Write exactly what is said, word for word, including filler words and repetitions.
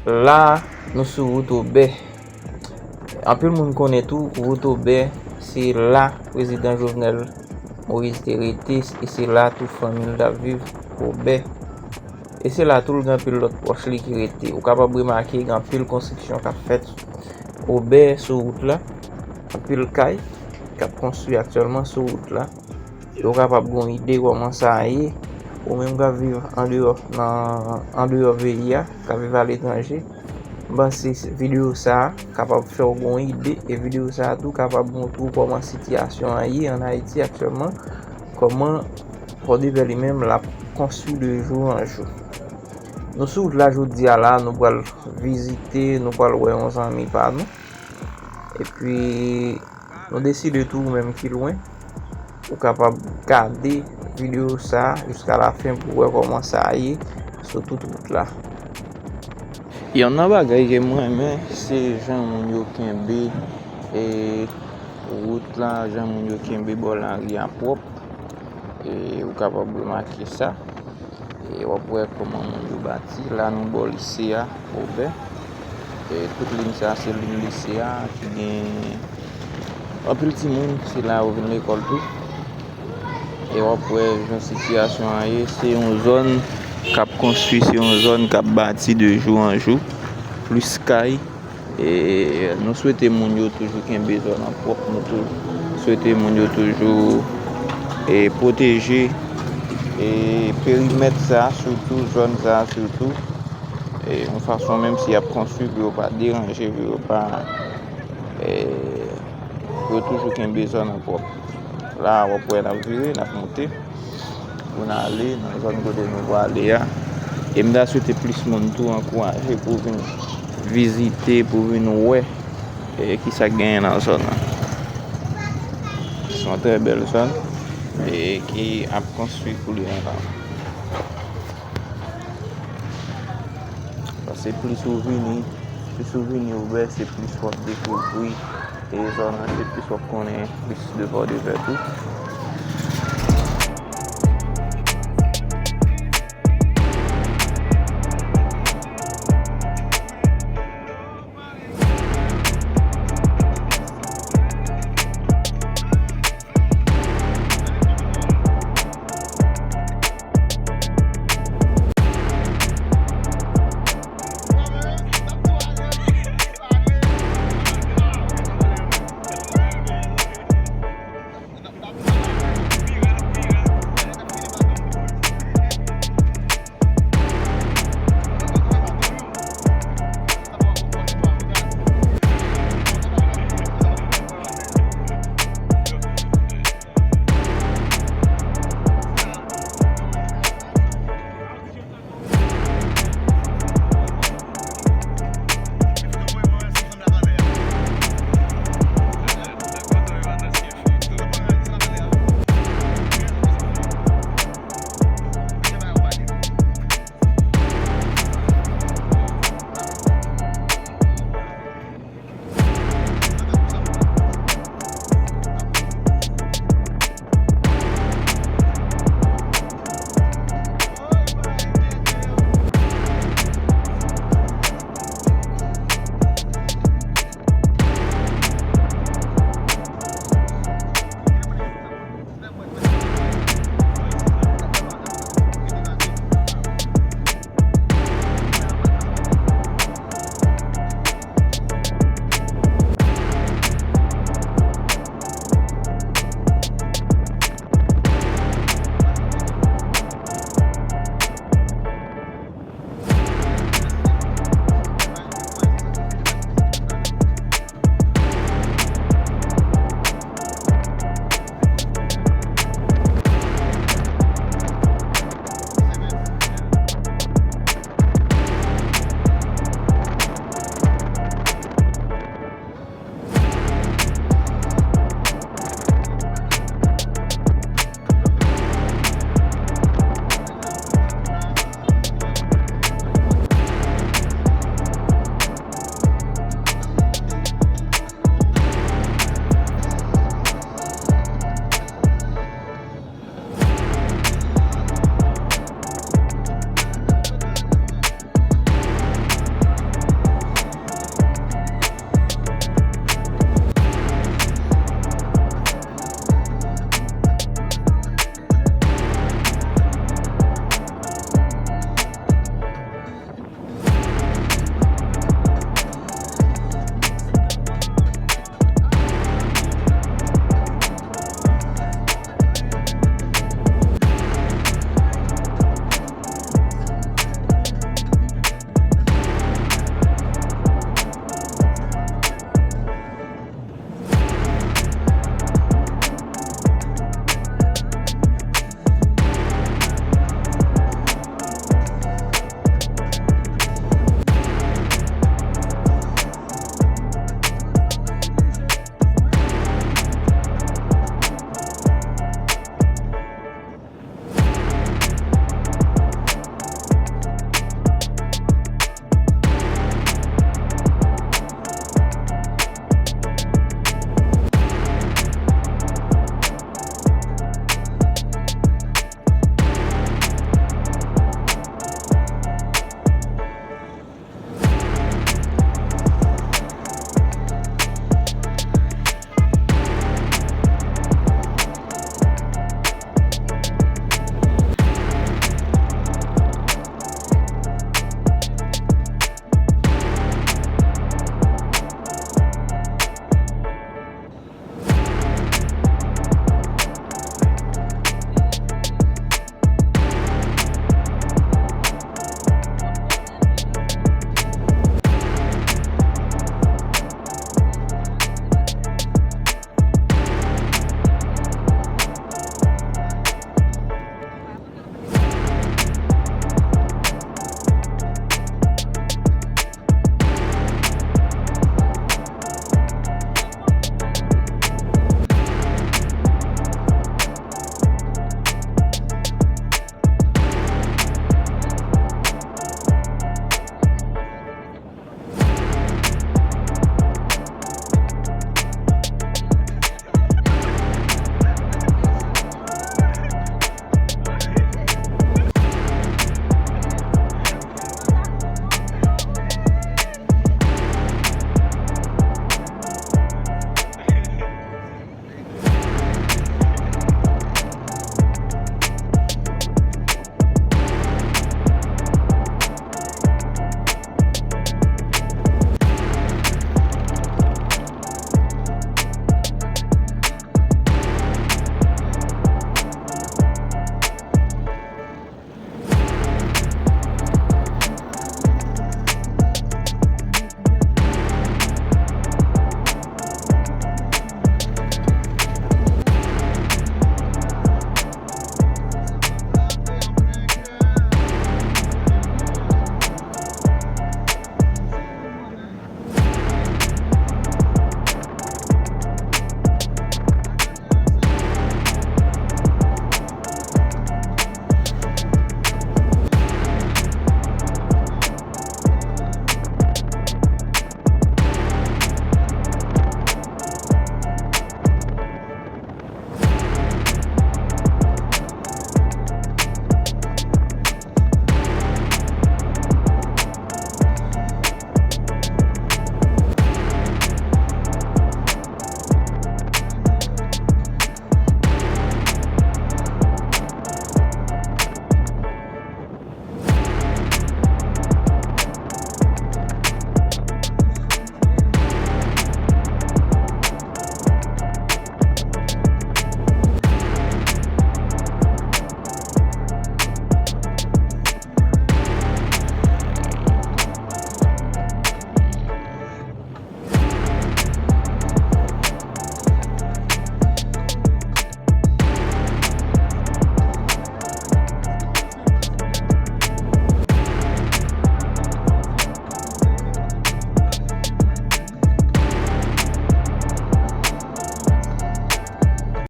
La, nou sou wout Obè. Anpil moun konnen tou, wout Obè, se la prezidan Jovenel Moïse te rete, e se la tou fanmi l t ap viv, Obè. E se la tou l gen anpil lòt pwòch li ki rete. Ou kapab remake gen anpil konstriksyon k ap fèt Obè sou wout la, anpil kay k ap konstwi aktyèlman sou wout la. Yo kapab gen yon ide kòman sa ye. Ou menm k ap viv andeyò, nan, andeyò peyi a, k ap viv aletranje, m panse videyo sa a kapab fè w gen yon ide, e videyo sa a tou kapab montre w kòman sitiyasyon an ye ann Ayiti aktyèlman, kòman Fòdepè li menm l ap konstwi de jou an jou. Nou sou wout la jodi a la, nou pral vizite, nou pral wè yon zanmi pa nou. Epi, nou deside tou, ou menm ki lwen, ou kapab gade videyo sa a jiska lafen pou wè kòman sa ye sou tout wout la. Yon nan bagay ke mwen renmen, se jan moun yo kenbe, e, wout la, jan moun yo kenbe bò lari a pwòp. E, ou kapab remake sa. E w ap wè kòman moun yo bati. La nou bò lise a, Obè. E tout liy sa a se liy lise a ki gen anpil timoun, se la yo vin lekòl tou. E w ap wè jan sitiyasyon an ye, se yon zòn k ap konstwi, se yon zòn k ap bati de jou an jou. Plis kay, E nou swete moun yo toujou kenbe zòn nan pwòp, nou tou swete moun yo toujou, e, pwoteje, e, perimèt sa a sitou, zòn sa a sitou, e, yon fason menm si y ap konstwi pou yo pa deranje, pou yo pa, e, pou yo toujou kenbe zòn nan pwòp. La, w ap wè n ap vire, n ap monte. Pou n ale nan zòn kote nou prale a. E m ta swete plis moun tou ankouraje pou vin vizite, pou vin wè, e, kisa k genyen nan zòn nan. Se yon trè bèl zòn, e, ki ap konstwi koulye a la. Paske plis ou vini, plis ou vini Obè, se plis w ap dekouvri, e, zòn nan, se plis w ap konnen plis de Fòdepè tou.